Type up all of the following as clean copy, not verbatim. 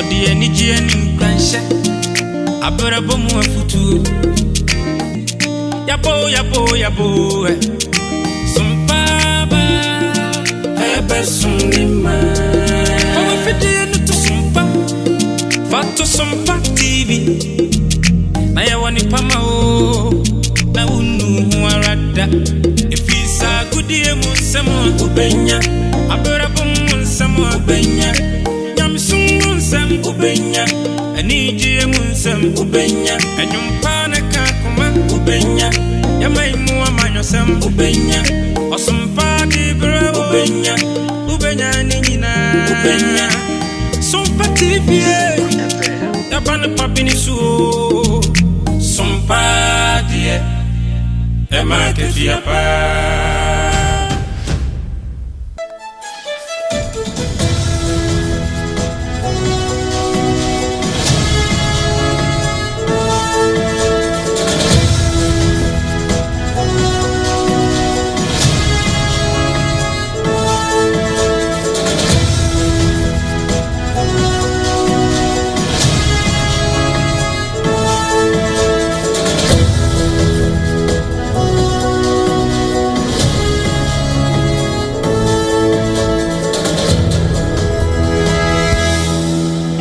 Ɔde anigyeɛ ne nkuranhyɛ abrabɔ mu afotuo. Yabo yabo yabo ɛ. Sompa ba ɛbɛsom ne ma. Fa w'afidie no to Sompa. Fa to Sompa TV. Na yɛwɔ nipa ma o. Na wonnu ho ara da. Ɛfiri saa agodie mu nsɛm a wobɛnya. Abrabɔ mu nsɛm a wobɛnya. Nyamesom mu nsɛm wobɛnya. Anigyeɛ mu nsɛm wobɛnya. Ɛnwom ne ka koma wobɛnya. Yɛma yi mu amanyɔsɛm wobɛnya. Ɔsompa de berɛ wobɛnya. Wobɛnya ne nyinaa wobɛnya. Sompa TV yɛba ne papi ne so o. Sompa deɛ ɛma akatua paa.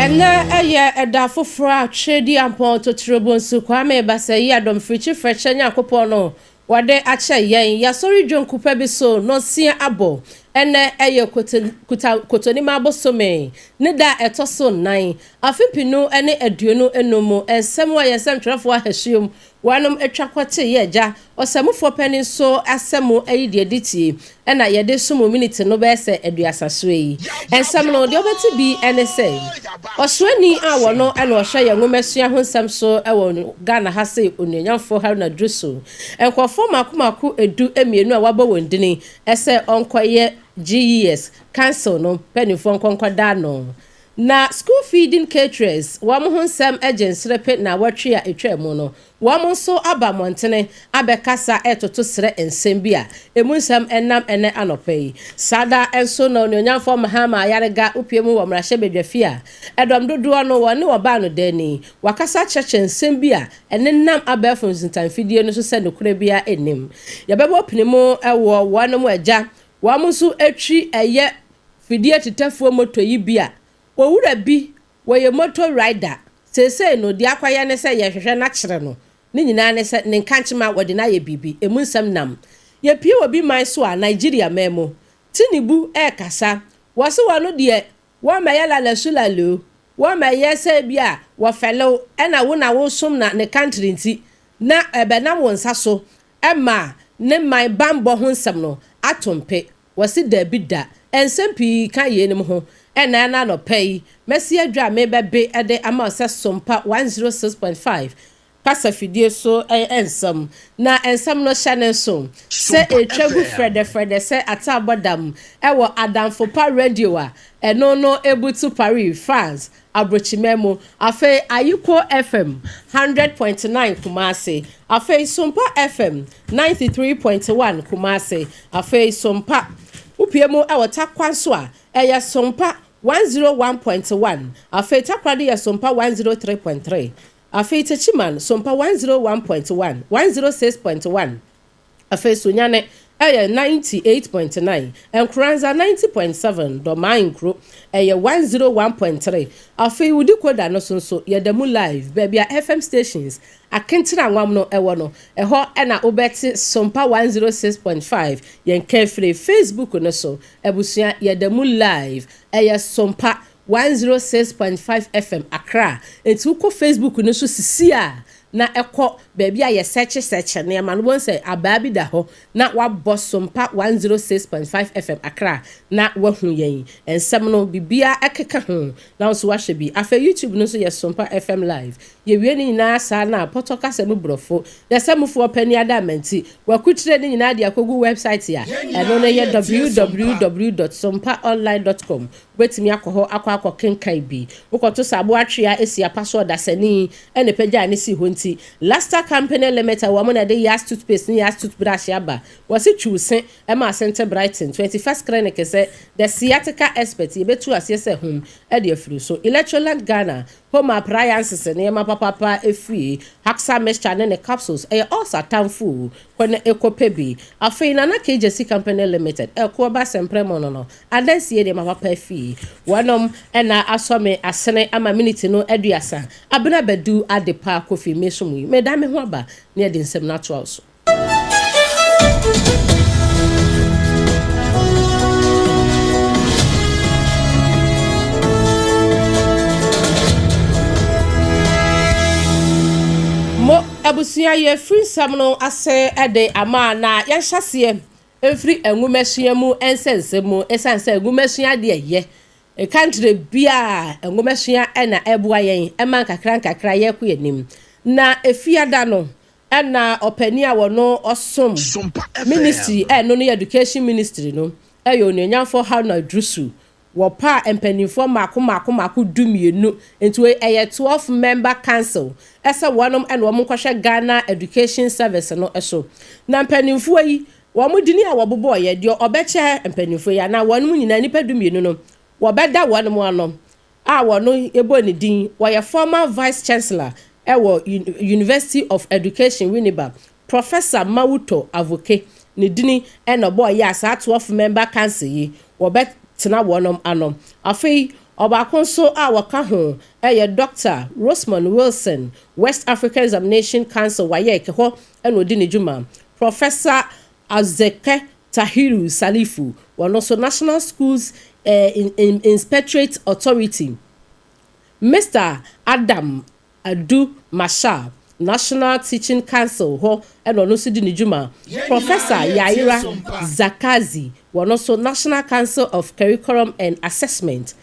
Ɛnnɛ yɛ ɛda foforɔ a Tweaduampɔn Totorobonsu Kwame Basayi Adɔmfirikyi Frɛkyɛ Nyankopɔn no wɔde akyɛ yɛn. Yɛasɔre dwonku pa bi so nɔnsia abɔ. Ɛnnɛ yɛ Kotonima bosome ne da a ɛtɔ so 4, afe 2025 mu. Nsɛm a yɛn nsɛmtwerɛfoɔ ahasuom wɔnom atwa kɔte yɛ agya ɔsɛmufoɔ panin so asɛm yi deɛ di tie ɛna yɛde som miniti no bɛyɛ sɛ 30 soɔ yi. Nsɛm no deɛ wobɛte bi ne sɛ ɔsoani a wɔno ɛna ɔhwɛ yɛn nwomasua ho nsɛm so wɔ Ghana ha se Onuonyamfoɔ Haruna Iddrisu, nkurɔfoɔ mako mako 12 a wabɔ wɔn dini ɛsɛ ɔnkɔyɛ GES Council no mpanimfoɔ nkɔnkɔda no. Na school feeding caterers wɔn ho nsɛm gye nserepe na wɔtwe a etwa mu no, wɔn nso aba mmɔntene abɛkasa ɛtoto serɛ nsɛm bi a emu nsɛm ɛnam ɛnɛ anɔpa yi. Saa da nso na Onuonyamfoɔ Mahama Ayariga wopie mu wɔ mmarahyɛbadwafie a ɛdɔm dodoɔ no wɔne wɔbaa no dani wakasa kyerɛkyerɛ nsɛm bi a ɛnenam abɛɛfo nsentanfidie no so sɛ nokorɛ biara nnim. Yɛbɛbɔ pini mu ɛwɔ wɔn mu agya wɔn nso atwi ɛyɛ fidie tetafoɔ moto yi bi a owura bi wɔyɛ moto rider seesei no deɛ akɔyɛ ne sɛ yɛhwehwɛ n'akyerɛ no ne nyinaa ne sɛ ne nkankyema wɔde no ayɛ biribi emu nsɛm nam. Yɛpie wɔ bi man so a Nigeria man mu, Tinubu ɛrekasa wɔse wɔn deɛ wɔn mɛyɛ lalasu lalo wɔn mɛyɛ sɛ bi a wɔfɛlew ɛna wo na wosom na ne country nti na ɛbɛnam wɔn nsa so ɛma ne man bambɔ ho nsɛm no ato mpe. Wɔsi dabi da. Nsɛm pii ka yeinom ho ɛna ɛna anɔpɛ yi mɛsi adwa a mebɛbe ɛde ama sɛ Sompa 106.5 kasa fidie so nsɛm na nsɛm no hyɛ ne nso sɛ etwa gu frɛdɛfrɛdɛ sɛ ataabɔ dam ɛwɔ Adamfopa Radio a ɛno no ebutu Paris, France aburokyimɛ mu, afei Ayiko FM 100.9 Kumase, afei Sompa FM 93.1 Kumase, afei Sompa wopie mu ɛwɔ Takwa nso a ɛyɛ Sompa 101.1, afei Takoradi yɛ Sompa 103.3, afei Techiman Sompa 101.1, 106.1, afei Sunyane ɛyɛ 98.9, Nkoranza 90.7, Dɔmaa Nkuro ɛyɛ 101.3. Afei wodi koda no so nso yɛda mu live baabi a FM stations akentena nwam no ɛwɔ no ɛhɔ ɛna wobɛte Sompa 106.5. Yɛn kɛfiri Facebook no so abusua yɛda mu live ɛyɛ Sompa 106.5 FM Accra. Nti wokɔ Facebook no so sisi a na ɛkɔ baabi a yɛsɛkye sɛkye nneɛma no wɔn sɛ abaa bi da hɔ na wabɔ Sompa 106.5 FM Accra na wahu yɛn nsɛm no bibia ɛkeka ho na nso wahyɛ bi. Afei YouTube no nso yɛ Sompa FM live. Yɛwie ne nyinaa saa na pɔtɔ kasa mu borɔfo yɛsɛ mufoɔ pani ada amanti wakutire ne nyinaa de akɔgu website a ɛno no yɛ www.sompaonline.com. Wobɛtumi akɔ hɔ akɔ akɔ kenkan bi wokɔto sɛ aboatwea esi apa so ɔdasani ɛna pagya ne si hɔ. nti, Luster Company Limited wɔn na ɛde Yas toothpaste ne Yas toothbrush aba. Wɔsi twiw se ɛma asente Brighton 21st Clinic sɛ the sciatica expert, yɛbɛtu aseɛ sɛ hum ɛde afiri so. Electroland Ghana home appliances, nneɛma papapa efie. Haxa mixture ne ne capsules ɛyɛ ɔsa atamfo kɔ na ekɔpɛ bi. Afei Nana KJC Company Limited ɛkɔ ba sɛmprɛ mu no adansie nneɛma papa efie. Wɔnom ɛna asɔ me asene ama minute no 30 abena bɛdu adepa kofi mesom yi meda me ho aba ne yɛde nsɛm no atoa so. Mo abusua, yɛfiri nsɛm no ase de ama na yɛnhyɛ aseɛ mfiri nwomasua mu nsɛnsɛm mu, ɛsiane sɛ nwomasua deɛ yɛ country biaa nwomasua ɛna ɛboa yɛn ɛma nkakra nkakra yɛkɔ yɛn anim. Na efiada no ɛna ɔpanin a wɔno ɔsom ministry ɛno no yɛ Education Ministry no, ɛyɛ Onuonyamfo Haruna Iddrisu, wɔpa mpanimfoɔ mmaako mmaako mmaako 12, nti wei ɛyɛ 12 member council, ɛsɛ wɔnom ɛna wɔn nkɔhwɛ Ghana Education Service no so. Na mpanimfoɔ yi wɔn dini a wɔbobɔ yɛ deɛ ɔbɛkyɛ mpanimfoɔ yi anaa wɔn nyinaa, nipa 12 no wɔbɛda wɔn ano a wɔn ebɔ ne din, wɔyɛ former vice chancellor ɛwɔ University of Education, Winneba, Professor Mawuto Avoke. Ne dini ɛna ɔbɔ yɛ a saa 12 member council yi wɔbɛtena wɔn ano. Afei ɔbaako nso a wɔka ho ɛyɛ Dr Rosemond Wilson, West African Examination Council, WAEC hɔ ɛna odi ne dwuma. Professor Azeke Tahiru Salifu, wɔn nso National Schools Inspectorate Authority. Mr Adam Adu Marshal, National Teaching Council hɔ ɛna ɔno nso di ne dwuma. Professor Yaira Zakazi, wɔn nso National Council of Curriculum and Assessment.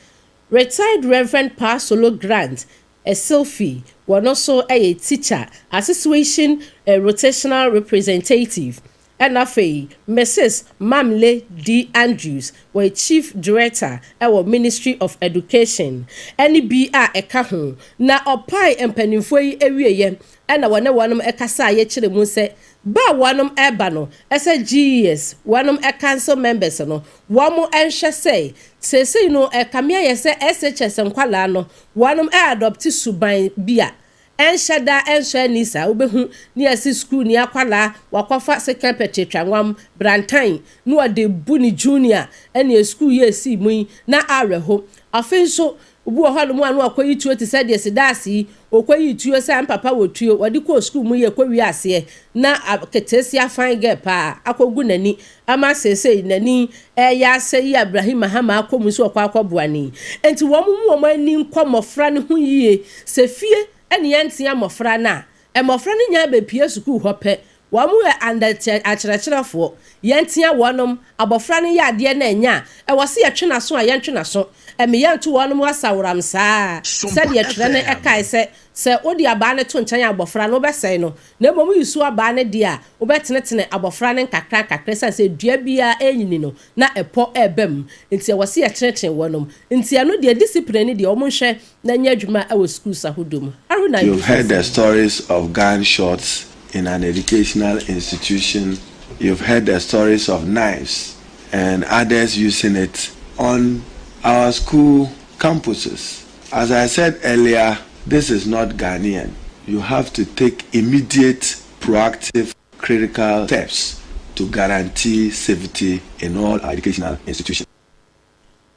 Retired Reverend Pa Solo Grant Esilfi, wɔn nso yɛ Teacher Association rotational representative. Ɛna afei Mrs Mamle D Andrews, wɔyɛ chief director ɛwɔ Ministry of Education, ɛne bi a ɛka ho. Na ɔpae mpanimfoɔ yi awieɛ ɛna wɔne wɔnom ɛkasa a yɛkyerɛ mu sɛ ba a wɔnom ɛba no ɛsɛ GES wɔnom council members no wɔn nhwɛ sɛ seesei no ɛkame ayɛ sɛ SHS nkwalaa no wɔnom ɛadopt suban bi a ɛnhyɛ da ɛnhyɛ ani saa. Wobɛhu ne yɛsi sukuu ni akwalaa wakɔfa second pɛtɛtwanwam brantan na wɔde bu ne junior ɛne sukuu yɛ esi mu yi na awerɛho. Afei nso obi wɔ hɔnom a no akɔyi tuo te sɛ deɛ sidaase yi okɔyi tuo sɛ mpapa wɔ tuo wɔde kɔɔ sukuu mu yɛ kɔwie aseɛ na keteesia fine girl paa akɔgu n'ani ama seesei n'ani ɛyɛ asɛ yi. Abrahim Mahama akɔ mu nso ɔkɔ akɔboa ne nti wɔn mu wɔn ani nkɔ mmɔfra no ho yie sɛ fie ɛne yɛntea mmɔfra no a mmɔfra no nyinaa bɛpie sukuu hɔ pɛ wɔn yɛ anda akyerɛkyerɛfoɔ. Yɛntea wɔnom abɔfra no yɛ adeɛ no ɛnya a ɛwɔ sɛ yɛtwe n'aso a yɛntwe n'aso ɛmi yɛnto wɔnom asaworam saa sɛdeɛ twerɛ no ɛkae sɛ wode abaa no to nkyɛn abɔfra no wobɛsɛe no, na mmom yi so abaa no deɛ a wobɛtenetene abɔfra no nkakra nkakra, sane sɛ dua biara ɛnyini no na ɛpɔ ɛɛba mu, nti ɛwɔ sɛ yɛtenetene wɔnom. Nti ɛno deɛ discipline no deɛ wɔn nhwɛ na nyɛ adwuma ɛwɔ schools ahodoɔ mu. Haruna. You've heard the stories of gunshots in an educational institution. You've heard the stories of knives and others using it on our school campuses. As I said earlier, this is not Ghanaian. You have to take immediate, proactive, critical steps to guarantee safety in all our educational institutions.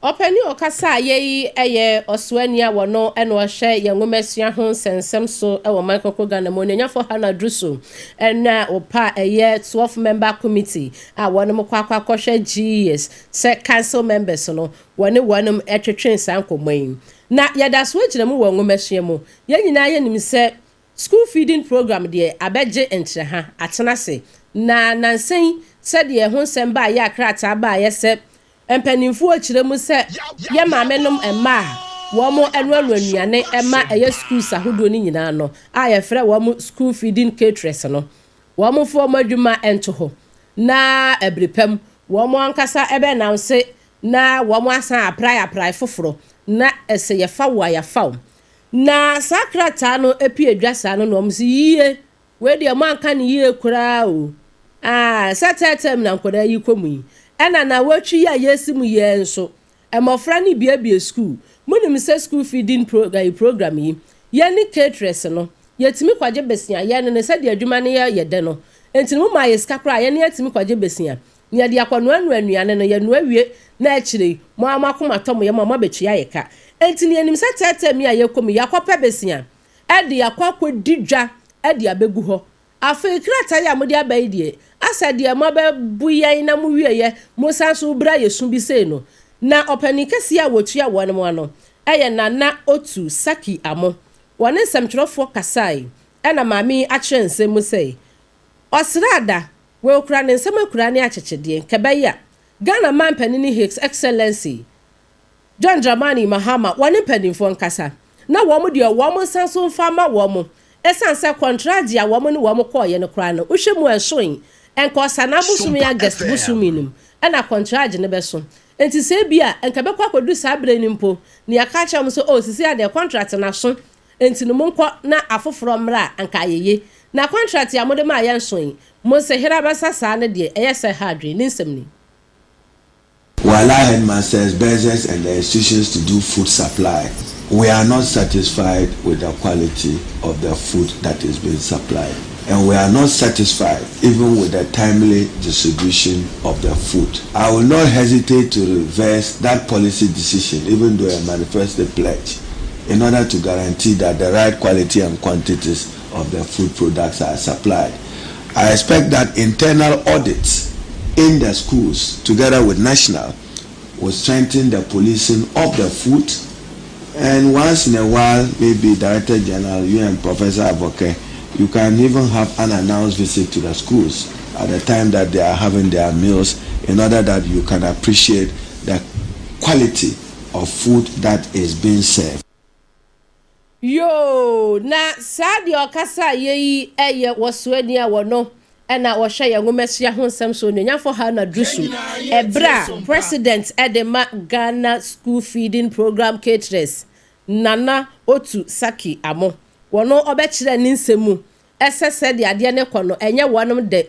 Ɔpanin ɔkasa a yɛyi yɛ ɔsoani a wɔno ɛna ɔhwɛ yɛn nwomasua ho nsɛnsɛm so wɔ man kɔkɔ Ghana mu, Onuonyafo Haruna Iddrisu, ɛna ɔpa ɛyɛ 12 member committee a wɔn kɔ akɔ akɔhwɛ GES sɛ council members no wɔne wɔn ɛtwetwe saa nkɔmɔ yi. Na yɛda so gyina mu wɔ nwomasua mu. Yɛn nyinaa yɛnim sɛ school feeding program deɛ abɛgye nkyerɛ ha atena ase na nansɛn sɛdeɛ ɛho nsɛm baayɛ akrataa baayɛ sɛ mpanimfoɔ kyerɛ mu sɛ yɛ maame nom mmaa a wɔn anoanoa nnuane ma ɛyɛ schools ahodoɔ no nyinaa no a yɛfrɛ wɔn school feeding caterers no, wɔn fo wɔn adwuma nto hɔ na abiri pam wɔn ankasa ɛbɛnanse na wɔn asan aprae aprae foforɔ na ɛsɛ yɛfa wo a yɛfa wo. Na saa krataa no pue dwa saa no na wɔn se yie, wei deɛ moanka no yie koraa o. Aah, sɛ third term na nkwadaa yi kɔ mu yi, ɛna nawɔtwe yi a yɛresi mu yi ara nso, mmɔfra no rebuebue sukuu. Monim sɛ school feeding pro, ayi, program yi, yɛne caterers no, yɛtumi kɔgye besia, yɛn no sɛdeɛ adwuma no yɛ yɛ dɛ no, nti no momaa yɛ sika koraa a, yɛne atumi kɔgye besia. Na yɛde akɔnoanoa nnuane no, yɛnoa wie na akyire yi, mo ara mo akoma tɔ mo yam a moabɛtua yɛ ka. Enti no yɛnim sɛ third term yi a yɛrekɔ mu yi, yɛakɔpɛ besia de akɔ akɔdi dwa de abɛgu hɔ. Afei krataa yi a mode aba yi deɛ, asɛ deɛ moabɛbu yɛn na mowieeɛ mosan nso rebra yɛ su bi sei no. Na ɔpanin kɛseɛ a wɔtua wɔn ano yɛ Nana Otu Saki Amo. Wɔne nsɛmtwerɛfoɔ kasae ɛna maame yi akyerɛ nsɛm mu sɛ, Ɔsraada, wei okura ne nsam akuraa ne akyekyedeɛ, nkɛbɛyɛ a, Ghana manpanini His Excellency John Dramani Mahama wɔne mpanimfoɔ nkasa na wɔn deɛ wɔn nsa nso mfa mma wɔn ɛsiane sɛ kɔntragye a wɔn ne wɔn kɔeɛ no koraa no wohwɛ mu a ɛsoe nka Ɔsanaa bosome Sompa August bosome FM. no mu ɛna kɔntragye no bɛso nti sɛ ebia nka ɛbɛkɔ akɔdu saa berɛ no mpo na yɛaka akyerɛ wɔn sɛ oh sisi adeɛ kɔntrat no aso nti no monkɔ na afoforɔ mmra a anka ayɛye na kɔntrat a mode maa yɛn nsoe mo nsehera bɛsa saa no deɛ ɛyɛ sɛ ɛha adwene ne nsɛm ni. We allow headmasters, bursars and the institutions to do food supply. We are not satisfied with the quality of the food that is being supplied. And we are not satisfied even with the timely distribution of the food. I will not hesitate to reverse that policy decision, even though a manifesto pledge, in order to guarantee that the right quality and quantities of the food products are supplied. I expect that internal audits in the schools, together with national, will strengthen the policing of the food. And once in a while, maybe Director General, you and Professor Avoke, you can even have an unannounced visit to the schools at the time that they are having their meals, in order that you can appreciate the quality of food that is being served. Yoo, na saa deɛ ɔkasa yɛ yi yɛ wɔsoani a wɔno na wɔhwɛ yɛn nwomasua ho nsɛm so Onuonyamfo Haruna Dusu ɛberɛ a President de ma Ghana School Feeding Programme Caterers Nana Otu Saki Amo wɔno ɔbɛkyerɛ ne nsɛm mu sɛ sɛdeɛ adeɛ no kɔ no ɛnyɛ wɔnom dɛ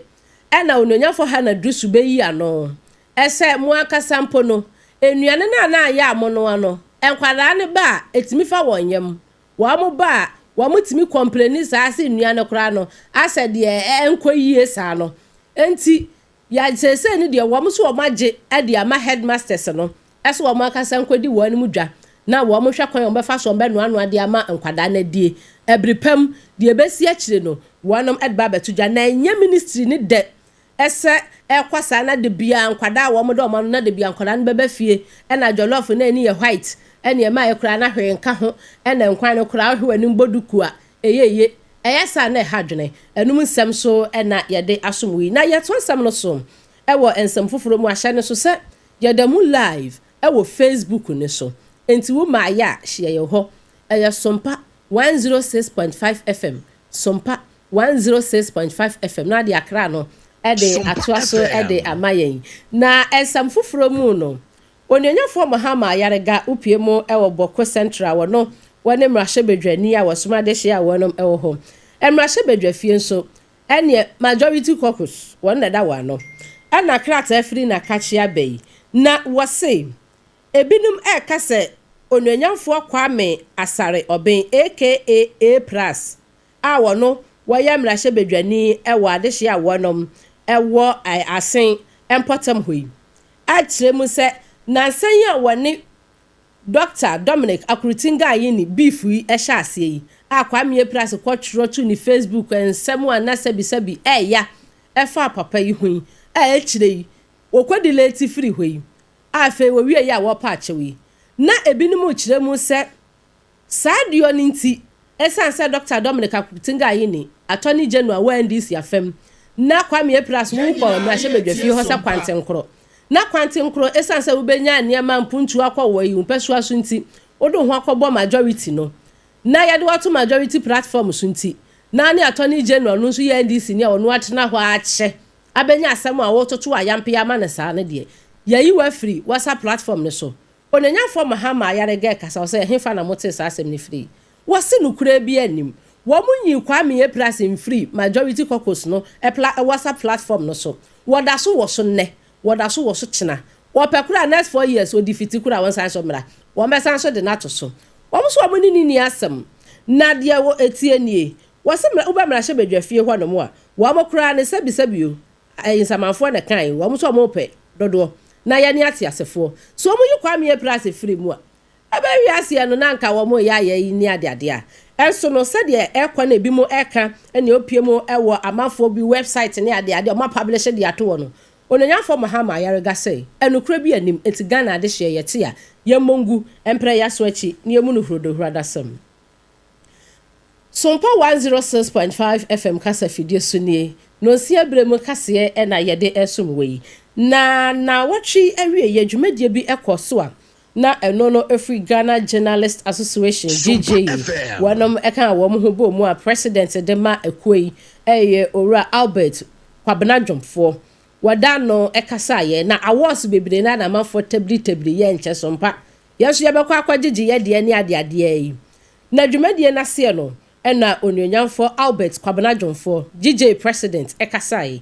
ɛna Onuonyamfo Haruna Dusu bɛyi ano sɛ mo ankasa mpo no nnuane no a na ayɛ a monoa no nkwadaa no ba a ɛtumi fa wɔn yam Wɔn ba a, wɔn tumi kɔmpleni saa se nnua no koraa no asɛ deɛ ɛnkɔ yie saa no. Enti ya seesei no deɛ wɔn nso wɔn agye de ama headmasters no sɛ wɔn ankasa nkɔdi wɔn anim dwa na wɔn hwɛ kwan a wɔn bɛfa so wɔn bɛnoanoa de ama nkwadaa no adie. Ɛbere pa mu, deɛ ɛbɛsi akyire no wɔnom de ba abɛto dwa na ɛnyɛ ministry no dɛ Ɛsɛ ɛkɔ saa na dabiaa nkwadaa a wɔn da wɔn ano na dabiaa nkwadaa no bɛba fie ɛna jollof no ani yɛ white ɛne ɛma ɛkoraa na hwee nka ho ɛna nkwan no koraa wohwɛ w'anim bɔ duku a ɛyɛ ye ɛyɛ saa na ɛha adwene ɛnom nsɛm so ɛna yɛde asom wo yi na yɛtoa nsɛm no so ɛwɔ nsɛm foforɔ mu ahyɛ no so sɛ yɛda mu live ɛwɔ Facebook no so enti wo maayɛ a hyia yɛn hɔ ɛyɛ Sompa 106.5 FM Sompa 106.5 FM na de akra no de atoa so de ama yɛn. Na nsɛm foforɔ mu no, Onuonyafoɔ Mahama Ayariga wopue mu wɔ Bawku Central wɔno wɔne mmarahyɛbadwani a wɔsoma adehyeɛ a wɔnom wɔ hɔ. Mmarahyɛbadwafie nso ɛneɛ Majority Caucus wɔn na ɛda wɔn ano. Ɛna krataa firi Nakakye aba yi na wɔse ebinom ɛreka sɛ Onuonyamfoɔ Kwame Asare Obeng aka A Plus a wɔno wɔyɛ mmarahyɛbadwani wɔ adehyeɛ a wɔnom wɔ Asen mpɔtam hɔ yi akyerɛ mu sɛ nansa yi a wɔne Dɔkta Dominic Akuritinga Ayine beef yi hyɛ aseɛ yi a Kwame Apirase kɔ twerɛ to ne Facebook nsɛm a na sɛbisɛbi ɛɛya ɛfa papa yi ho yi a akyire yi wɔkɔ delete firi hɔ yi a afei wɔwie yi a wɔrepa akyɛw yi na ebinom rekyerɛ mu sɛ Saa deɔ no nti, ɛsiane sɛ Dɔkta Dominic Akpoktinga Ayine, Attorney General wɔ NDC afam, na Kwame Appiah wu kɔɔ mmarahyɛbadwafie hɔ sɛ kwantenkorɔ. Na kwantenkorɔ, ɛsiane sɛ wobɛnya nneɛma mpuntuo akɔ wɔ yi mpasua so nti, wode wo ho akɔbɔ majority no, na yɛde wo ato majority platform so nti, na ne Attorney General no nso yɛ NDC ni a ɔno atena hɔ akyɛ abɛnya asɛm a wototo ayampeɛ ama no saa no deɛ, yɛayi wo afiri WhatsApp platform no so. Onyanyafoɔ Mahama Ayariga rekasa, ɔsɛ, Ɛhefa na motee saa asɛm no firii? Wɔse nokorɛ biara nnim. Wɔn nyii Kwame Apirase mfirii Majority Caucus no pla WhatsApp platform no so. Wɔda so wɔ so nnɛ. Wɔda so wɔ so kyena. Wɔpɛ koraa a next 4 years ɔdefeat koraa a wɔnsan so mmra. Wɔbɛsan so de no ato so. Wɔn nso wɔn ne no nni asɛm. Na deɛ wɔ ɛteɛ nie, wɔse mmra woba mmarahyɛbadwafie hɔ nom a, wɔn koraa no sɛbisɛbi o, ɛyɛ nsamanfoɔ na ɛkae, wɔn nso wɔn repɛ dodoɔ na yɛne ateasefoɔ. So wɔn yi Kwame Apirase firi mu a, ɛbɛwie aseɛ no na anka wɔn reyɛ ayɛ yi ne adeade a. Ɛnso no sɛdeɛ ɛrekɔ na ebinom reka nea opue mu wɔ amanfoɔ bi website ne adeade a wɔn apublish de ato hɔ no, Onuonyamfoɔ Mahama Ayariga sɛ, ɛnokorɛ bi nnim, enti Ghana adehyeɛ yɛte a, yɛmmɔ ngu, mprɛ yɛaso akyi na yɛmmu no hurodohuradasɛm. Sompa 106.5 FM kasa fidie so nie, Nonsia berɛ mu kaseɛ na yɛde resom wɔ yi. Na naawɔtwe awieɛ dwumadie bi kɔɔ so a na ɛno no firi Ghana Journalist Association, GJA, wɔnom kaa wɔn ho bɔɔ mu a President de ma akuo yi yɛ Owura Albert Kwabena Dwomfoɔ. Wɔda ano kasaeɛ na awards bebree no ara na amanfoɔ tabiri tabiri yɛ nkyɛ Sompa yɛn nso yɛbɛkɔ akɔgyegye yɛ deɛ ne adeadeɛ yi. Na dwumadie no aseɛ no na Onuonyamfoɔ Albert Kwabena Dwomfoɔ, GJA President, kasaeɛ.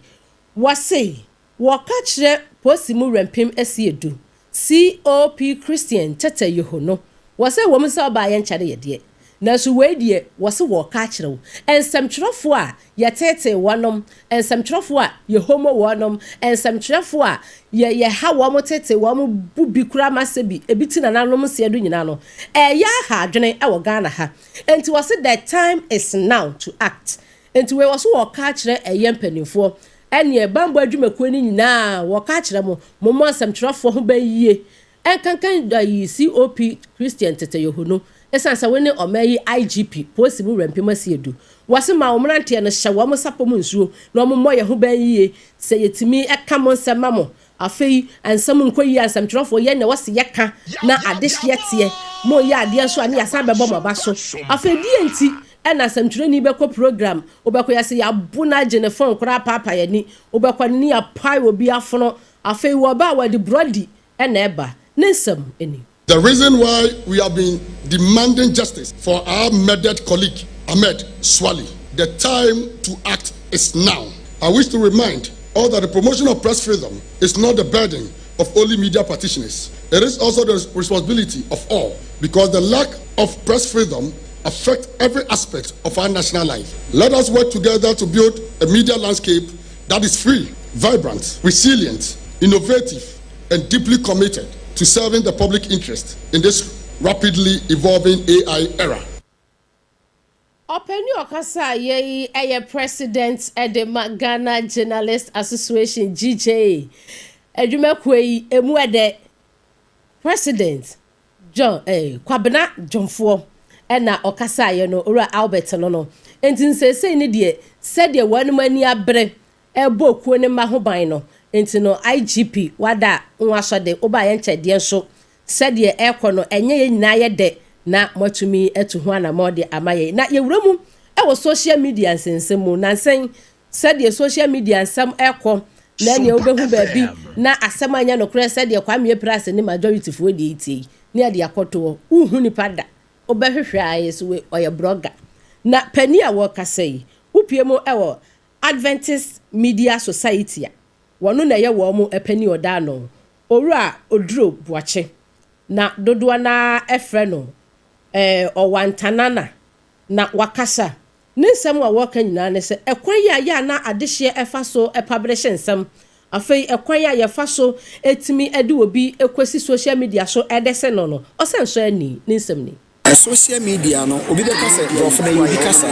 Wɔse wɔka kyerɛ Posi mu Wurampem Asiedu, COP Christian Tetteh Yohuno, wɔ sɛ ɛwom sɛ ɔbaa yɛ nkyɛre yɛ deɛ, nanso wei deɛ wɔse wɔreka akyerɛ wo. Nsɛmtwerɛfoɔ a yɛteetee wɔnom, nsɛmtwerɛfoɔ a yɛhomo wɔnom, nsɛmtwerɛfoɔ a yɛ yɛha wɔn teetee wɔn bu bi koraa ma sɛ bi ebi ti nananom nseɛ do nyinaa no, ɛreyɛ aha adwene wɔ Ghana ha. Enti wɔse the time is now to act. Enti wei wɔse wɔreka akyerɛ ɛyɛ mpanimfoɔ ɛneɛ bambɔ adwumakuo no nyinaa wɔreka akyerɛ mo, mommɔ nsɛmtwerɛfoɔ ho ban yie. Ɛnkankan ayi COP Christian Tetteh Yohuno, ɛsiane sɛ wo ne ɔman yi IGP, Polisi mu Wurampem Asiedu. Wɔse ma wo mmeranteɛ no hyɛ wɔn sapɔ mu nsuo na wɔn mmɔ yɛn ho ban yie. Sɛ yɛtumi ka mo nsɛm ma mo, afei nsɛm nkɔ yie a nsɛmtwerɛfoɔ yɛn na wɔse yɛka na adehyeɛ teɛ. Moyɛ adeɛ nso a ne yɛasan bɛbɔ mo aba so. Afei deɛ nti ɛna nsɛmtwerɛni bɛkɔ program, wobɛkɔ yɛse yɛabo no agye ne phone koraa apaapa yɛn ani, wobɛkɔ no ne yɛapae obi afono. Afei wɔba a wɔde borɔdi na ɛba. Ne nsɛm ni. The reason why we have been demanding justice for our murdered colleague, Ahmed Suale, the time to act is now. I wish to remind all that the promotion of press freedom is not the burden of only media practitioners. It is also the responsibility of all because the lack of press freedom affects every aspect of our national life. Let us work together to build a media landscape that is free, vibrant, resilient, innovative, and deeply committed to serving the public interest in this rapidly evolving AI era. Ɔpanin ɔkasa a yɛyi ɛyɛ President de ma Ghana Journalist Association, GJA, adwumakuo yi emu ɛdɛ President John Kwabena Dwomfoɔ ɛna ɔkasa yɛ no, Owura Albert no. Nti nsɛsɛi ne deɛ sɛdeɛ wɔn ani abere ɛbɔ kuo ne mma ho ban no, nti no IGP wada ho asɔde woba yɛn nkyɛdeɛ nso sɛdeɛ ɛrekɔ no ɛnyɛ yɛn nyinaa yɛ dɛ na moatumi atu ho anammɔn de ama yɛn. Na yɛwura mu ɛwɔ social media nsɛnsɛm mu nansɛn sɛdeɛ social media nsɛm ɛkɔ na nea wobɛhu baabi na asɛm anyɛ nokorɛ sɛdeɛ Kwame Apirase ne majority foɔ deɛ tie yi ne yɛde akɔtoɔ wohu nipa da wobɛhwehwɛ a yɛ so ɔyɛ blogger. Na panin a wɔrekasa yi wopie mu ɛwɔ Adventist Media Society a wɔno na ɛyɛ wɔn mo panin ɔda ano, Owura Oduro Boakye, na dodoɔ naa ɛfrɛ no Ɔwantanana na wakasa. Ne nsɛm a wɔreka nyinaa ne sɛ ɛkwan yi a yɛ a na adehyeɛ ɛfa so ɛpublish nsɛm, afei ɛkwan a yɛfa so ɛtumi ɛde obi ɛkɔsi social media so ɛde sɛ no, ɔsɛ nsɔ ani. Ne nsɛm ni. Social media no, obi bɛka sɛ borɔfo no yɛ obi kasa,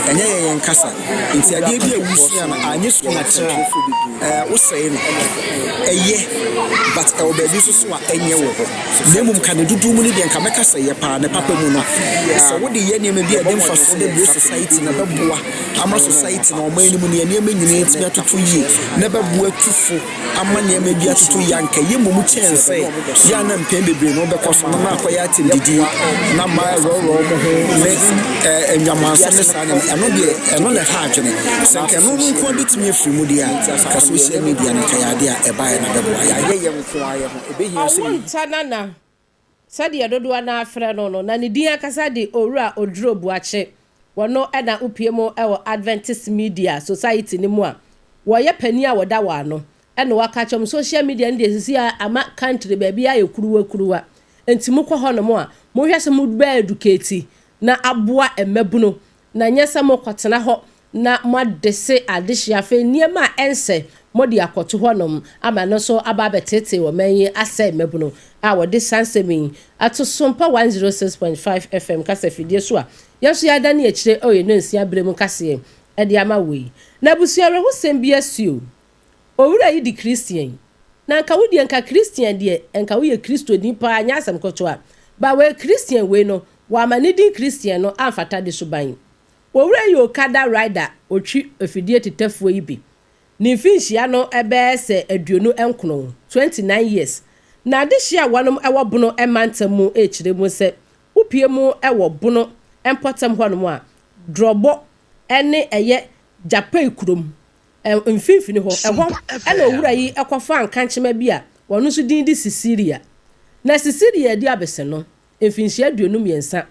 ɛnyɛ yɛn yɛn kasa. Nti adeɛ bi a wusua no anyɛ sukuu akyerɛ a wosɛe no ɛyɛ, but ɛwɔ baabi nso so a ɛnyɛ wɔ hɔ. Na mmom ka ne dodoɔ mu no deɛ nka mɛka sɛ yɛ paa ne papa mu no, sɛ wode yɛ nneɛma bi a ɛde mfasoɔ bɛbrɛ society na bɛboa ama society na ɔman no mu no yɛ nneɛma nyinaa atumi atoto yie na bɛboa tu fo ama nneɛma bi atoto yie anka yɛ mmom kyɛn sɛ yɛ a na mpɛn bebree no wobɛkɔ so no na akɔyɛ atɛmdidi na mmaa ɛworɔworɔ wɔn ho ne nnwamansɛm ne saa nneɛma. Ɛno deɛ ɛno na ɛha adwene. Sɛ nka ɛno no nko ara bɛtumi afiri mu deɛ a, ka social media no nka yɛ adeɛ a ɛbaeɛ na bɛboa yɛn. Ɔwontanana. sɛdeɛ dodoɔ no ara frɛ no no, na ne din ankasa de Owura Oduro Boakye. Wɔno na wopue mu wɔ Adventist Media Society no mu a wɔyɛ panin a wɔda wɔn ano na wɔaka akyerɛ wɔn. Social media no deɛ sisi a ama country baabi ayɛ kuruwa kuruwa. Nti mokɔ hɔnom a, monhwɛ sɛ mobɛ educate na aboa mmabunu na nyɛ sɛ mokɔtena hɔ na moadese adehye afei nneɛma a ɛnsɛ mode akɔto hɔnom ama ɛno nso aba abɛteetee ɔman yi asɛe mmabunu a wɔde saa nsɛm yi ato Sompa 106.5 FM kasafidie so a yɛn nso yɛadane akyire wɔ yɛn nnɔnsia berɛ mu kaseɛ de ama wo yi. Na abusua awerɛhosɛm bi asi o. Owura yi de Christian. Na nka wo deɛ nka Christian deɛ nka woyɛ Kristoni paa nyɛ asɛm ketewa. But wei Christian wei no wamma ne din Christian no amfata de suban. Owura yi yɛ okada rider, otwi afidie tetafuo yi bi. Ne mfinhyia no bɛyɛ sɛ 29, 29 years. Na adehyeɛ a wɔnom wɔ Bono mantam mu rekyerɛ mu sɛ wopue mu wɔ Bono mpɔtam hɔnom a, Drɔbɔ ne ɛyɛ Gyapɛi kurom mfimfini hɔ, ɛhɔ na owura yi kɔfaa nkankyema bi a ɔno nso din de Sisiria. Na Sisiria adi abese no mfinhyia 23.